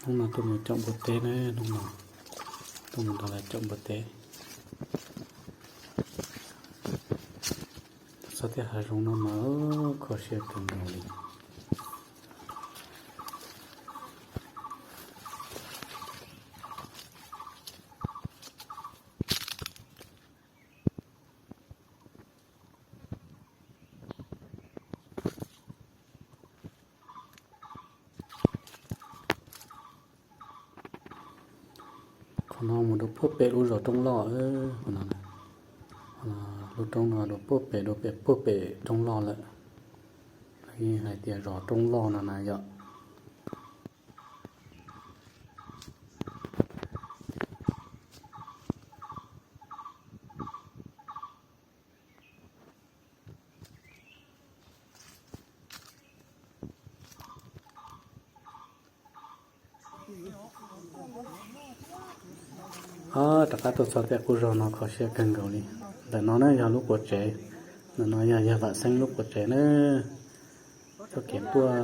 Hnub no tuaj mus caum npua teb na, hnub no tuaj mus nrog lawv caum npua teb. Txog tej hav zoov no mas kho siab kawg nkaus li. Qhov no mus rau puag pem lub zos Roob Loj, lub roob no rau puag pem, rau pem puag pem Roob Loj lawm. Lawv yeej hais tias zos Roob Loj no na yom. Rov qab tuaj txog tej qub zos no kho siab kawg nkaus li. Ntawm no na yog lub quav tsev, ntawm no yog yawg Vam Xeeb lub quav tsev na. Txoj kev tuaj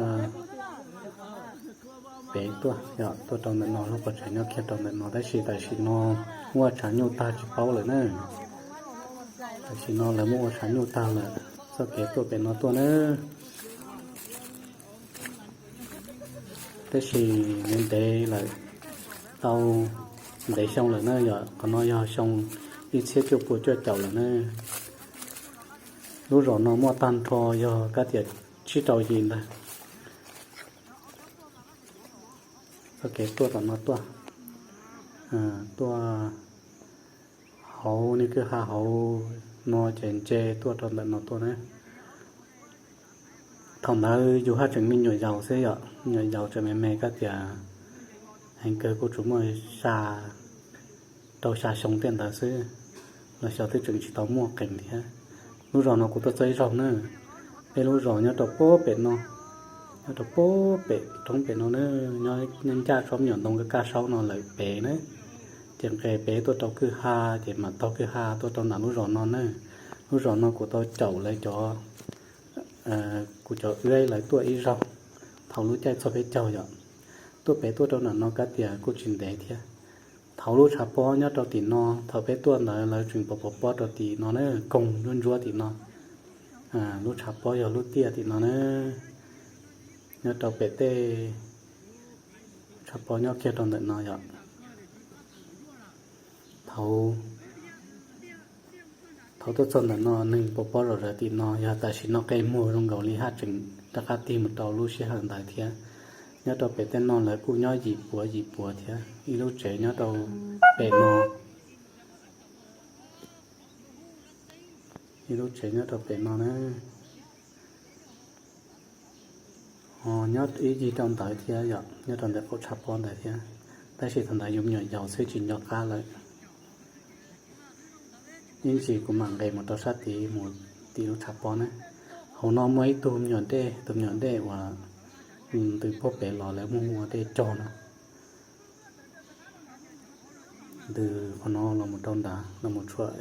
pem tuaj yom, tuaj rau ntawm no, lub quav tsev nyob kiag rau ntawm no, tab sis tam sim no muaj tshav nyuj tag tsis paub lawm na. Tam sim no lawv muab ua tshav nyuj tag lawm, txoj kev tuaj pem no tuaj na. Tab sis ntev ntev lawm, tau ntev xyoo lawm na yom, qhov no yog xyoo ib txhiab cuaj pua cuaj caum lawm na. Lub zos no muaj tag nrho yog kab tias tsib rau yim ntag. Txoj kev tuaj tom no tuaj, tuaj hauv niag kwj ha hauv no ces ntse tuaj rau ntawm no tuaj na. Thaum ntawd yus haj tseem me nyuam yaus xwb yom, me nyuam yaus tseem me me kab tias heev kawg kuj tsuas muaj xya, rau xya xyoo tej ntawd xwb, los xyov twb tseem tsis tau muaj qees thiab. Lub zos no kuv tuaj txog ib zaug na, peb lub zos nyob rau puag pem no, nyob rau puag pem roob pem no na, nyob ncaj tsob me nyuam ntoo kaj kaj saub no lawm pem na. Ces nqes pem tuaj rau kwj ha, ces mam taug kwj ha tuaj rau nram lub zos no na. Lub zos no kuv tau caum lawv cov, kuv cov wb lawv tuaj ib zaug thaum lub caij txog peb caug yom. Tuaj pem tuaj rau nram no kab tias kuj tsis ntev thiab. Thaum lub tshav pob nyob rau tim no, thaum peb tuaj ntawd lawv tseem pov pov pob rau tim no na, koog ntsuab ntsuab tim no. Lub tshav pob yog lub tiaj tim no na, nyob rau pem tej tshav pob nyob kiag rau ntawm no yom. Thaum, thaum tuaj txog ntawm no neeg pov pob zom zaws tim no, yog tam sim no qe muag zoo nkaus li haj tseem rov qab tig mus rau lub sij hawm ntawd thiab. Nyob rau pem tej no lawv kuj nyob yim puav yim puav thiab. Ib lub tsev nyob rau pem no, ib lub tsev nyob rau pem no na. Ho nyob ib yig rau ntawd thiab yom, nyob rau ntawm qaum tshav pob ntawd thiab. Tab sis thaum ntawd yus me nyuam yaus xwb tsis nco qab lawm. Ib ntsis kuv mam nqes mus rau sab tid mus tim lub tshav pob na. Hauv no muaj ib tug me nyuam dej, tus me nyuam dej uas ntws puag pem los lawv muab hu ua dej cog no. Ntws qhov no los mus rau nrad, los mus tshuam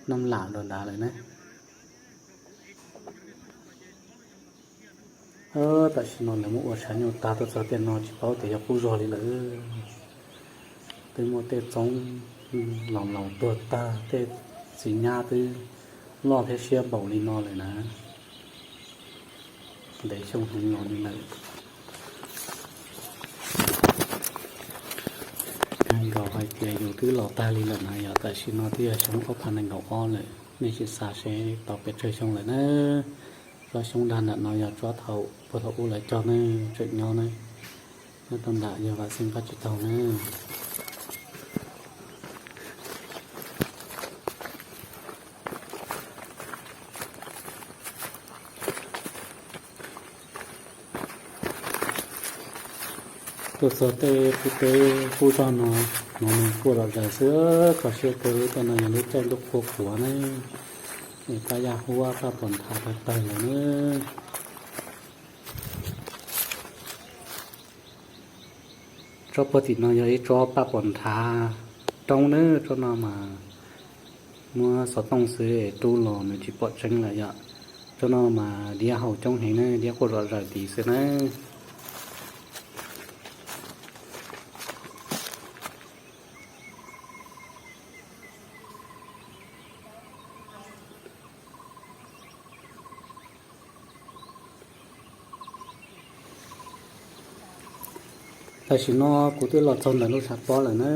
Naj Lam rau nrad lawm na. Tam sim no lawv muab ua tshav nyuj tag tuaj txog tiaj no tsis paub tias yog qub zog li lawm. Twb muaj tej txoob laus laus tuag tag, tej txiv nyab twb loj thiab siab npaum li no lawm na. Ntev xyoo heev los li lawm. Kawg nkaus hais tias yus twb los tag li lawm na yom, tam sim no twb yog xyoo ob phav nees nkaum ob lawm, nej sim xav seb tau pes tsawg xyoo lawm na. Tsob xyoob dag nram no yog tsob thaum puag thaum ub lawv cog ne, tseem nyob ne, nyob rau nram yog Vam Xeeb qab tsib taug na. Tuaj txog tej qub teb qub zog no, hnov neeg quaj zom zaws xwb, kho siab kawg. Lub caij no yog lub caij ntuj qhuav qhuav ne, es paj yaj huab paj pos nthav tawg tawg lawm na. Tsob puag tim no yog ib tsob paj pos nthav roob na, tsob no mas muab xov tooj xwb rub los nws tsis pom tseeb lawm yom. Tsob no mas diab haus coob heev na, diab quaj zom zaws tid xwb na. Tam sim no kuv twb los txog ntawm lub tshav pob lawm na,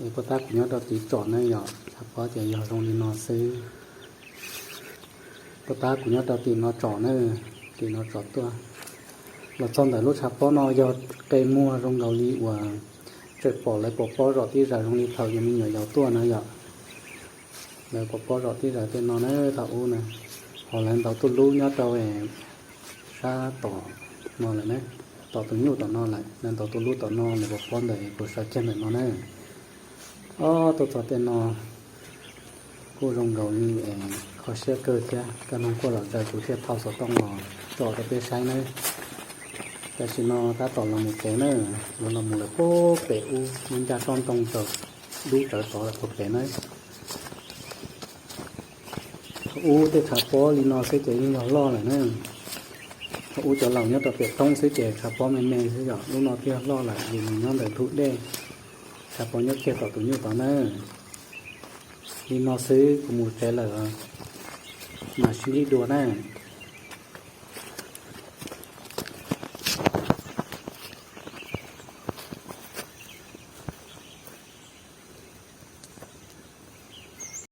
es puag ta kuv nyob rau tim tsom ne yom, tshav pob ces yog zoo li no xwb. Puag ta kuv nyob rau tim no tsom na, tim no tsom tuaj. Los txog ntawm lub tshav pob no yog qe muag zoo nkaus li uas tseem pom lawv pov pob zom tib zag zoo li thaum yus me nyuam yaus tuaj na yom. Lawv pov pob zom tib zag tej no na thaum ub na, ho lawv ntaus tuj lub nyob rau sab tom no lawm na, tom tus nyuj tom no lawm, lawv ntaus tuj lub tom no, lawv pov pob ntawm kuv sawv kiag ntawm no na. Ob, tuaj txog tej no kuj zoo nkaus li kho siab kawg thiab, kaj ntug kuj zom zaws kuv thiaj thau xov tooj los tsom rau peb saib nawb. Tam sim no tab tom los mus tsev na, los los mus lawm puag pem ub, nyob ncaj tsob ntoo tsaws dub tsawv tod lawm puag pem na. Thaum ub tej tshav pob li no xwb ces yeej yog loj lawm na. Thaum ub cov laus nyob rau pem roob xwb ces tshav pob me me xwb yom, lub no twb yog loj lawm vim nws nyob ntawm ntug dej, tshav pob nyob kiag tom tus nyuj tod na. Li no xwb kuv mus tsev lawm, mam sib ntsib dua na.